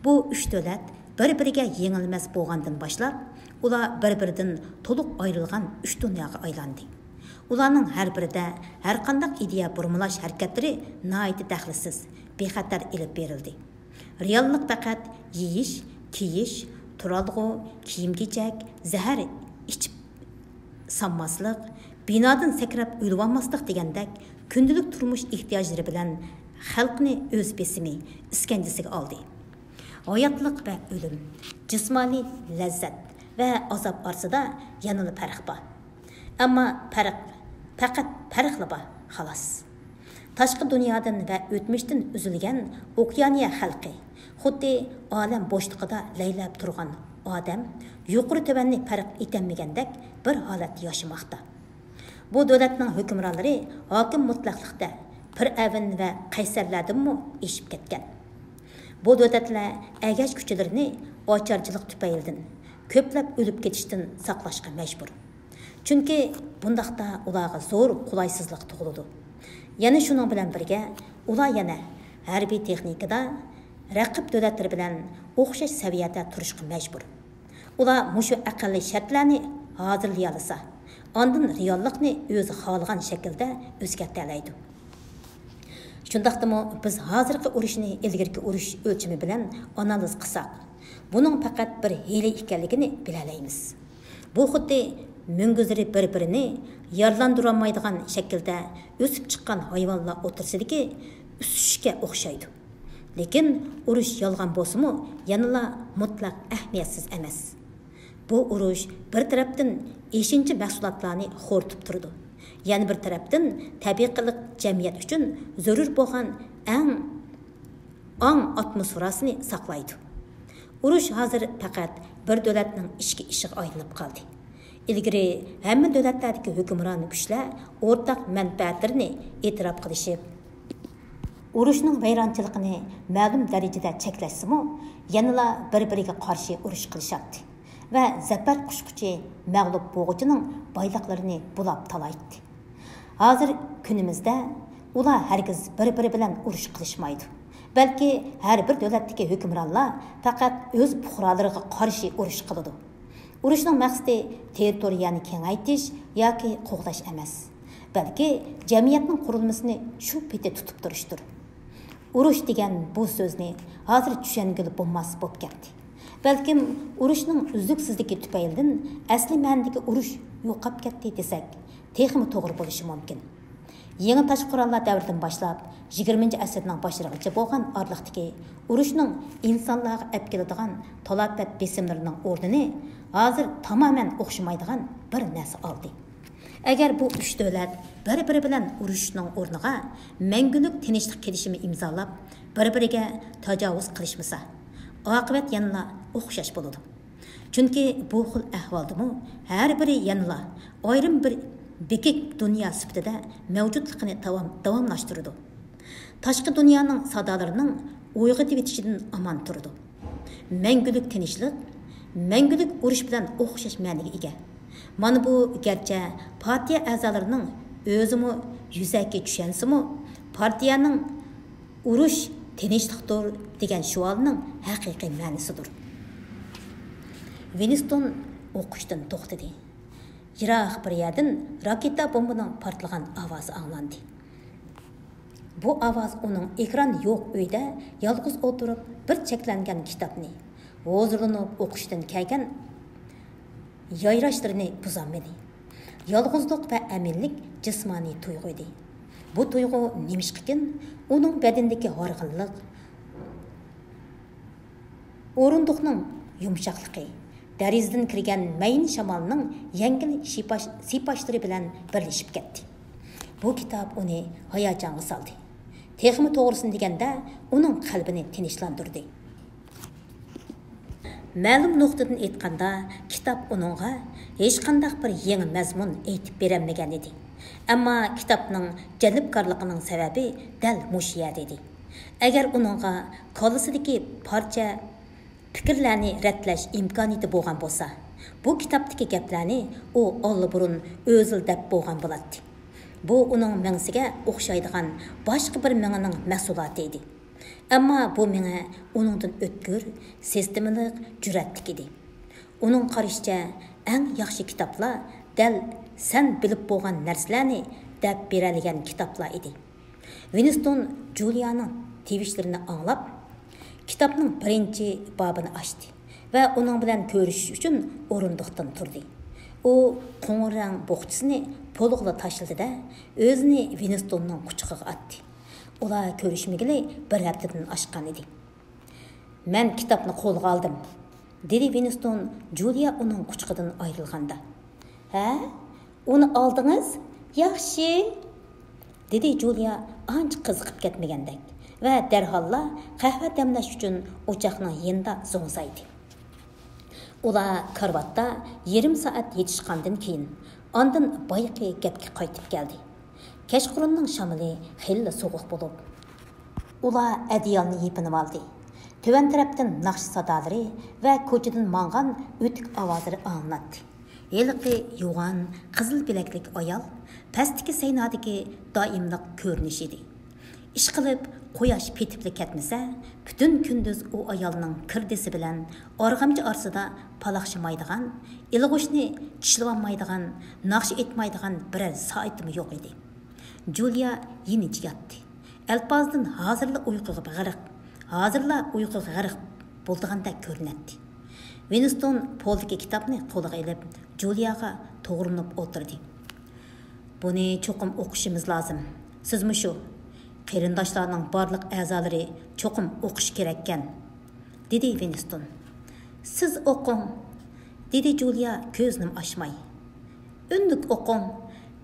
بۇ ئۈچ دۆلەت بىر-بىرىگە يېڭىلمەس بولغاندىن باشلاپ، ئۇلار بىر-بىرىدىن تولۇق ئايرىلغان ئۈچ دۇنياغا ئايلاندى. ئۇلارنىڭ ھەر بىرىدە ھەرقانداق ئىدىيە بۇرمىلاش ھەرىكەتلىرى ناھايىتى دەخلىسىز، بىخەتەر ئېلىپ بېرىلدى. رېئاللىق پەقەت يېيىش، كىيىش، تۇرالغۇ، كىيىم-كېچەك، زەھەر ئىچىپ سانماسلىق، بىنادىن سەكرەپ ئۆلۈۋالماسلىق دېگەندەك كۈندىلىك تۇرمۇش ئېھتىياجلىرى بىلەن خەلقنى ئۆز بېسىمى، ئىسكەنجىسىگە ئالدى. ھاياتلىق ۋە ئۆلۈم، جىسمانىي لەززەت ۋە ئازاب ئارىسىدا يەنىلا پەرق بار. ئەمما پەرق، پەقەت پەرقلا بار، خالاس. تاشقى دۇنيادىن ۋە ئۆتمۈشتىن ئۈزۈلگەن ئوكيانىيە خەلقى، خۇددى ئالەم بوشلۇقىدا لەيلەپ تۇرغان ئادەم، يۇقىرى تۆۋەننى پەرق ئېتەلمىگەندەك بىر ھالەتتە ياشىماقتا. بۇ دۆلەتنىڭ ھۆكۈمرانلىرى ھاكىم مۇتلەقلىقتە پىرئەۋن ۋە قەيسەرلەردىنمۇ ئېشىپ كەتكەن. بۇ دۆلەتلەر ئەگەشكۈچىلىرىنى ئاچارچىلىق تۈپەيلىدىن، كۆپلەپ ئۆلۈپ كېتىشتىن ساقلاشقا مەجبۇر. چۈنكى بۇنداقتا ئۇلارغا زور قولايسىزلىق تۇغۇلىدۇ. يەنە شۇنىڭ بىلەن بىرگە، ئۇلار يەنە ھەربىي تېخنىكىدا رەقىب دۆلەتلىرى بىلەن ئوخشاش سەۋىيەدە تۇرۇشقا مەجبۇر. ئۇلار مۇشۇ ئەقەللىي شەرتلەرنى ھازىرلىيالىسا، ئاندىن رېئاللىقنى ئۆزى خالىغان شەكىلدە ئۆزگەرتەلەيدۇ. شۇنداقتىمۇ بىز ھازىرقى ئۇرۇشنى ئىلگىرىكى ئۇرۇش ئۆلچىمى بىلەن ئانالىز قىلساق، بۇنىڭ پەقەت بىر ھىيلە ئىكەنلىكىنى بىلەلەيمىز. بۇ خۇددى مۈڭگۈزلىرى بىر-بىرىنى يارىلاندۇرالمايدىغان شەكىلدە ئۆسۈپ چىققان ھايۋانلار ئوتتۇرىسىدىكى ئۈسۈشۈشكە ئوخشايدۇ. لېكىن ئۇرۇش يالغان بولسىمۇ، يەنىلا مۇتلەق ئەھمىيەتسىز ئەمەس. بۇ ئۇرۇش بىر تەرەپتىن ئېشىنچا مەھسۇلاتلارنى خورىتىپ تۇرىدۇ. يەنە بىر تەرەپتىن تەبىئىي قىلىق جەمئىيەت ئۈچۈن زۆرۈر بولغان ئەڭ ئاڭ ئاتموسفېراسىنى ساقلايدۇ. ئۇرۇش ھازىر پەقەت بىر دۆلەتنىڭ ئىچكى ئىشىغا ئايلىنىپ قالدى. ئىلگىرى ھەممە دۆلەتلەردىكى ھۆكۈمران كۈچلەر ئورتاق مەنپەئەتلىرىنى ئېتىراپ قىلىشىپ، ئۇرۇشنىڭ ۋەيرانچىلىقىنى مەلۇم دەرىجىدە چەكلەشسىمۇ، يەنىلا بىر-بىرىگە قارشى ئۇرۇش قىلىشاتتى ۋە زەپەر قۇچقۇچى مەغلۇپ بولغۇچىنىڭ بايلىقلىرىنى بۇلاپ تالايتتى. ھازىر كۈنىمىزدە ئۇلار ھەرگىز بىر-بىرى بىلەن ئۇرۇش قىلىشمايدۇ، بەلكى ھەر بىر دۆلەتتىكى ھۆكۈمرانلار پەقەت ئۆز پۇقرالىرىغا قارشى ئۇرۇش قىلىدۇ. ئۇرۇشنىڭ مەقسىتى تېررىتورىيەنى كېڭەيتىش ياكى قوغداش ئەمەس، بەلكى جەمئىيەتنىڭ قۇرۇلمىسىنى شۇ پېتى تۇتۇپ تۇرۇشتۇر. ئۇرۇش دېگەن بۇ سۆزنى ھازىر چۈشەنگىلى بولماس بولۇپ كەتتى. بەلكىم ئۇرۇشنىڭ ئۈزلۈكسىزلىكى تۈپەيلىدىن ئەسلى مەنىدىكى ئۇرۇش يوقاپ كەتتى دېسەك، تېخىمۇ توغرا بولۇشى مۇمكىن. يېڭى تاش قوراللار دەۋرىدىن باشلاپ، يىگىرمىنچى ئەسىرنىڭ باشلىرىغىچە بولغان ئارىلىقتىكى ئۇرۇشنىڭ ئىنسانلارغا ئەپ كېلىدىغان تالاپەت بېسىملىرىنىڭ ئورنىنى ھازىر تامامەن ئوخشىمايدىغان بىر نەرسە ئالدى. ئەگەر بۇ ئۈچ دۆلەت بىر-بىرى بىلەن ئۇرۇشۇشنىڭ ئورنىغا مەڭگۈلۈك تىنچلىق كېلىشىمى ئىمزالاپ، بىر-بىرىگە تاجاۋۇز قىلىشمىسا، ئاقىۋەت يەنىلا ئوخشاش بولىدۇ. چۈنكى بۇ خىل ئەھۋالدىمۇ ھەر بىرى يەنىلا ئايرىم بىر بېكىك دۇنيا سۈپىتىدە مەۋجۇتلۇقىنى داۋام، داۋاملاشتۇرىدۇ. تاشقى دۇنيانىڭ سادالىرىنىڭ ئويغىتىۋېتىشىدىن ئامان تۇرىدۇ. مەڭگۈلۈك تىنچلىق مەڭگۈلۈك ئۇرۇش بىلەن ئوخشاش مەنىگە ئىگە. مانا بۇ گەرچە پارتىيە ئەزالىرىنىڭ ئۆزىمۇ يۈزەكى چۈشەنسىمۇ، پارتىيەنىڭ ئۇرۇش تىنچلىقتۇر دېگەن شوئارنىڭ ھەقىقىي مەنىسىدۇر. ۋىنستون ئوقۇشتىن توختىدى. يىراق بىر يەردىن راكېتا بومبىنىڭ پارتلىغان ئاۋازى ئاڭلاندى. بۇ ئاۋاز ئۇنىڭ ئېكران يوق ئۆيدە يالغۇز ئولتۇرۇپ بىر چەكلەنگەن كىتابنى ھۇزۇرلىنىپ ئوقۇشتىن كەلگەن يايراشلىرىنى بۇزالمىدى. يالغۇزلۇق ۋە ئەمىنلىك جىسمانىي تۇيغۇ ئىدى. بۇ تۇيغۇ نېمىشقىكىن ئۇنىڭ بەدىنىدىكى ھارغىنلىق، ئورۇندۇقنىڭ يۇمشاقلىقى، دېرىزىدىن كىرگەن مەيىن شامالنىڭ يەڭگىل شىپاش-، سىيپاشلىرى بىلەن بىرلىشىپ كەتتى. بۇ كىتاب ئۇنى ھاياجانغا سالدى. تېخىمۇ توغرىسىنى دېگەندە، ئۇنىڭ قەلبىنى تىنچلاندۇردى. مەلۇم نۇقتىدىن ئېيتقاندا، كىتاب ئۇنىڭغا ھېچقانداق بىر يېڭى مەزمۇن ئېيتىپ بېرەلمىگەن ئىدى. ئەمما كىتابنىڭ جەلپكارلىقىنىڭ سەۋەبى دەل مۇشۇ يەردە ئىدى. ئەگەر ئۇنىڭغا كاللىسىدىكى پارچە پىكىرلەرنى رەتلەش ئىمكانىيىتى بولغان بولسا، بۇ كىتابتىكى گەپلەرنى ئۇ ئاللىبۇرۇن ئۆزىلا دەپ بولغان بولاتتى. بۇ ئۇنىڭ مېڭىسىگە ئوخشايدىغان باشقا بىر مېڭىنىڭ مەھسۇلاتى ئىدى. ئەمما بۇ مېڭە ئۇنىڭدىن ئۆتكۈر، سىستېمىلىق، جۈرئەتلىك ئىدى. ئۇنىڭ قارىشىچە، ئەڭ ياخشى كىتابلار دەل سەن بىلىپ بولغان نەرسىلەرنى دەپ بېرەلىگەن كىتابلار ئىدى. ۋىنستون جۇلىيانىڭ تىۋىشلىرىنى ئاڭلاپ، كىتابنىڭ بىرىنچى بابىنى ئاچتى ۋە ئۇنىڭ بىلەن كۆرۈشۈش ئۈچۈن ئورۇندۇقتىن تۇردى. ئۇ قوڭۇر رەڭ بوخچىسىنى پولغىلا تاشلىدى-دە، ئۆزىنى ۋىنستوننىڭ قۇچىقىغا ئاتتى. ئۇلار كۆرۈشمىگىلى بىر ھەپتىدىن ئاشقان ئىدى. مەن كىتابنى قولغا ئالدىم، دېدى ۋىنستون جۇلىيا ئۇنىڭ قۇچىقىدىن ئايرىلغاندا. ھە؟ ئۇنى ئالدىڭىز؟ ياخشى! دېدى جۇلىيا ئانچە قىزىقىپ كەتمىگەندەك ۋە دەرھاللا قەھۋە دەملەش ئۈچۈن ئوچاقنىڭ يېنىدا زوڭزايدى. ئۇلار كارىۋاتتا يېرىم سائەت يېتىشقاندىن كېيىن، ئاندىن بايىقى گەپكە قايتىپ كەلدى. كەچقۇرۇننىڭ شامىلى خېلىلا سوغۇق بولۇپ، ئۇلار ئەدىيالنى يېپىنىۋالدى. تۆۋەن تەرەپتىن ناخشا سادالىرى ۋە كوچىدىن ماڭغان ئۆتۈك ئاۋازلىرى ئاڭلىناتتى. ھېلىقى يوغان، قىزىل بىلەكلىك ئايال پەستىكى سەينادىكى دائىملىق كۆرۈنۈش ئىدى. ئىشقىلىپ، قۇياش پېتىپلا كەتمىسە، پۈتۈن كۈندۈز ئۇ ئايالنىڭ كىردىسى بىلەن ئارغامچا ئارىسىدا پالاقشىمايدىغان، ئىلغۇشنى چىشلىۋالمايدىغان، ناخشا ئېيتمايدىغان بىرەر سائىتىمۇ يوق ئىدى. جۇلىيا يېنىچە ياتتى. ئەلپازدىن ھازىرلا ئۇيقۇغا غەرق، ھازىرلا ئۇيقۇغا غەرق بولىدىغاندەك كۆرۈنەتتى. ۋىنستون پولدىكى كىتابنى قولىغا ئېلىپ، جۇلىياغا توغرىلىنىپ ئولتۇردى. بۇنى چوقۇم ئوقۇشىمىز لازىم. سىزمۇ شۇ. قېرىنداشلارنىڭ بارلىق ئەزالىرى چوقۇم ئوقۇشى كېرەككەن، دېدى ۋىنستون. سىز ئوقۇڭ، دېدى جۇلىيا كۆزىنىمۇ ئاچماي. ئۈنلۈك ئوقۇڭ.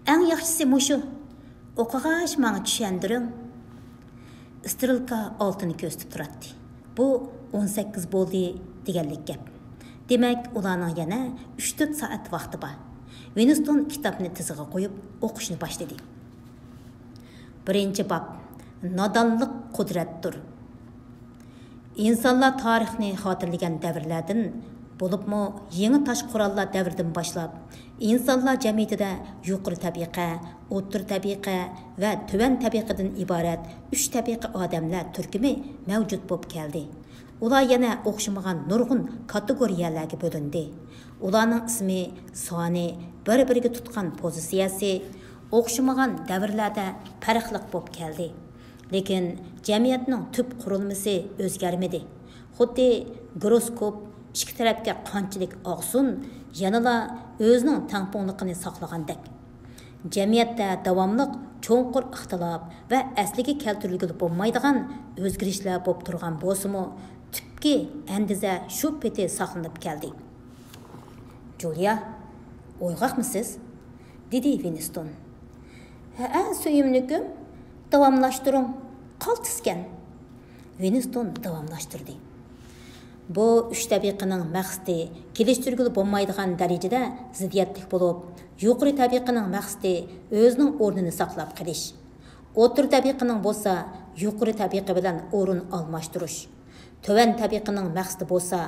ئەڭ ياخشىسى مۇشۇ. ئوقۇغاچ ماڭا چۈشەندۈرۈڭ. ئىسترېلكا ئالتىنى كۆرسىتىپ تۇراتتى. بۇ ئون سەككىز بولدى دېگەنلىك گەپ. دېمەك، ئۇلارنىڭ يەنە ئۈچ تۆت سائەت ۋاقتى بار. ۋىنستون كىتابنى تىزىغا قويۇپ، ئوقۇشنى باشلىدى. بىرىنچى باب، نادانلىق قۇدرەتتۇر. ئىنسانلار تارىخنى خاتىرىلىگەن دەۋرلەردىن، بولۇپمۇ يېڭى تاش قوراللار دەۋرىدىن باشلاپ، ئىنسانلار جەمئىيىتىدە يۇقىرى تەبىقە، ئوتتۇرا تەبىقە ۋە تۆۋەن تەبىقىدىن ئىبارەت ئۈچ تەبىقە ئادەملەر تۈركۈمى مەۋجۇت بولۇپ كەلدى. ئۇلار يەنە ئوخشىمىغان نۇرغۇن كاتېگورىيەلەرگە بۆلۈندى. ئۇلارنىڭ ئىسمى، سانى، بىر-بىرىگە تۇتقان پوزىتسىيەسى ئوخشىمىغان دەۋرلەردە پەرقلىق بولۇپ كەلدى. لېكىن جەمئىيەتنىڭ تۈپ قۇرۇلمىسى ئۆزگەرمىدى. خۇددى گىروسكوپ ئىككى تەرەپكە قانچىلىك ئاغسۇن، يەنىلا ئۆزىنىڭ تەڭپۇڭلۇقىنى ساقلىغاندەك. جەمئىيەتتە داۋاملىق چوڭقۇر ئىختىلاپ ۋە ئەسلىگە كەلتۈرۈلگىلى بولمايدىغان ئۆزگىرىشلەر بولۇپ تۇرغان بولسىمۇ، تۈپكى ئەندىزە شۇ پېتى ساقلىنىپ كەلدى. «جۇلىيا، ئويغاقمۇسىز؟» دېدى ۋىنستون. «ھەئە، سۆيۈملۈكۈم، داۋاملاشتۇرۇڭ، قالتىسكەن.» ۋىنستون داۋاملاشتۇردى. بۇ ئۈچ تەبىقىنىڭ مەقسىتى كېلىشتۈرگىلى بولمايدىغان دەرىجىدە زىددىيەتلىك بولۇپ، يۇقىرى تەبىقىنىڭ مەقسىتى ئۆزىنىڭ ئورنىنى ساقلاپ قېلىش، ئوتتۇرا تەبىقىنىڭ بولسا يۇقىرى تەبىقە بىلەن ئورۇن ئالماشتۇرۇش، تۆۋەن تەبىقىنىڭ مەقسىتى بولسا،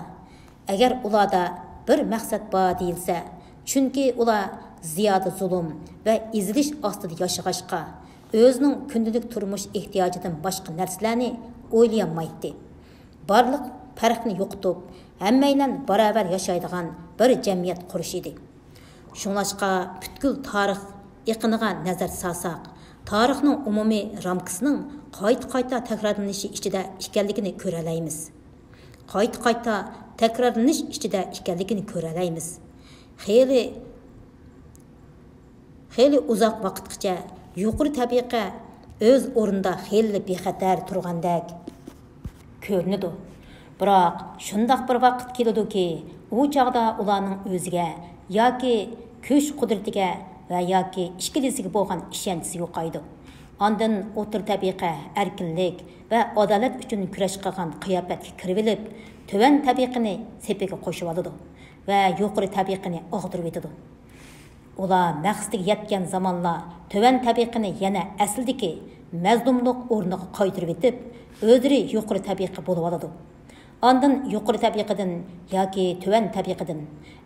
ئەگەر ئۇلاردا بىر مەقسەت بار دېيىلسە، چۈنكى ئۇلار زىيادە زۇلۇم ۋە ئېزىلىش ئاستىدا ياشىغاچقا، ئۆزىنىڭ كۈندىلىك تۇرمۇش ئېھتىياجىدىن باشقا نەرسىلەرنى ئويلىيالمايتتى. بارلىق پەرقنى يوقىتىپ، ھەممەيلەن باراۋەر ياشايدىغان بىر جەمئىيەت قۇرۇش ئىدى. شۇڭلاشقا، پۈتكۈل تارىخ ئېقىنىغا نەزەر سالساق، تارىخنىڭ ئومۇمىي رامكىسىنىڭ قايتا-قايتا تەكرارلىنىشى ئىچىدە ئىكەنلىكىنى كۆرەلەيمىز. قايتا-قايتا تەكرارلىنىش ئىچىدە ئىكەنلىكىنى كۆرەلەيمىز. خېلى، خېلى ئۇزاق ۋاقىتقىچە يۇقىرى تەبىقە ئۆز ئورنىدا خېلى بىخەتەر تۇرغاندەك كۆرۈنىدۇ. بىراق، شۇنداق بىر ۋاقىت كېلىدۇكى، ئۇ چاغدا ئۇلارنىڭ ئۆزىگە ياكى كۈچ قۇدرىتىگە ۋە ياكى ئىككىلىسىگە بولغان ئىشەنچىسى يوقايدۇ. ئاندىن ئوتتۇرا تەبىقە ئەركىنلىك ۋە ئادالەت ئۈچۈن كۈرەش قىلغان قىياپەتكە كىرىۋېلىپ، تۆۋەن تەبىقىنى سېپىگە قوشۇۋالىدۇ ۋە يۇقىرى تەبىقىنى ئاغدۇرۇۋېتىدۇ. ئۇلار مەقسىتىگە يەتكەن زامانلا تۆۋەن تەبىقىنى يەنە ئەسلىدىكى مەزلۇملۇق ئورنىغا قايتۇرۇۋېتىپ، ئۆزلىرى يۇقىرى تەبىقە بولۇۋالىدۇ. ئاندىن يۇقىرى تەبىقىدىن ياكى تۆۋەن تەبىقىدىن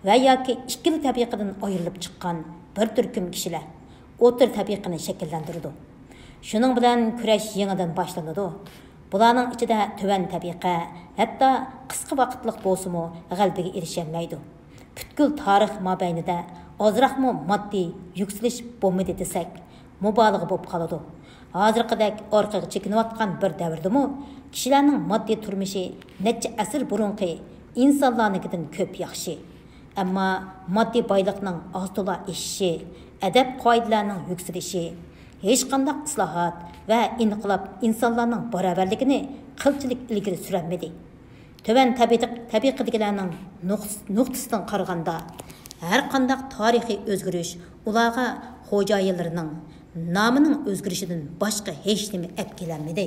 ۋە ياكى ئىككىلا تەبىقىدىن ئايرىلىپ چىققان بىر تۈركۈم كىشىلەر ئوتتۇرا تەبىقىنى شەكىللەندۈرىدۇ. شۇنىڭ بىلەن كۈرەش يېڭىدىن باشلىنىدۇ. بۇلارنىڭ ئىچىدە تۆۋەن تەبىقە ھەتتا قىسقا ۋاقىتلىق بولسىمۇ غەلىبىگە ئېرىشەلمەيدۇ. پۈتكۈل تارىخ مابەينىدە ئازراقمۇ ماددىي يۈكسىلىش بولمىدى دېسەك، مۇبالىغە بولۇپ قالىدۇ. ھازىرقىدەك ئارقىغا چېكىنىۋاتقان بىر دەۋردىمۇ كىشىلەرنىڭ ماددىي تۇرمۇشى نەچچە ئەسىر بۇرۇنقى ئىنسانلارنىڭكىدىن كۆپ ياخشى. ئەمما ماددىي بايلىقنىڭ ئاز-تولا ئېشىشى، ئەدەپ-قائىدىلەرنىڭ يۈكسىلىشى، ھېچقانداق ئىسلاھات ۋە ئىنقىلاب ئىنسانلارنىڭ باراۋەرلىكىنى قىلچىلىك ئىلگىرى سۈرەلمىدى. تۆۋەن تەبىقىدىكىلەرنىڭ نۇقتىسىدىن قارىغاندا، ھەرقانداق تارىخىي ئۆزگىرىش ئۇلارغا خوجايىنلىرىنىڭ نامىنىڭ ئۆزگىرىشىدىن باشقا ھېچنېمە ئەپ كېلەلمىدى.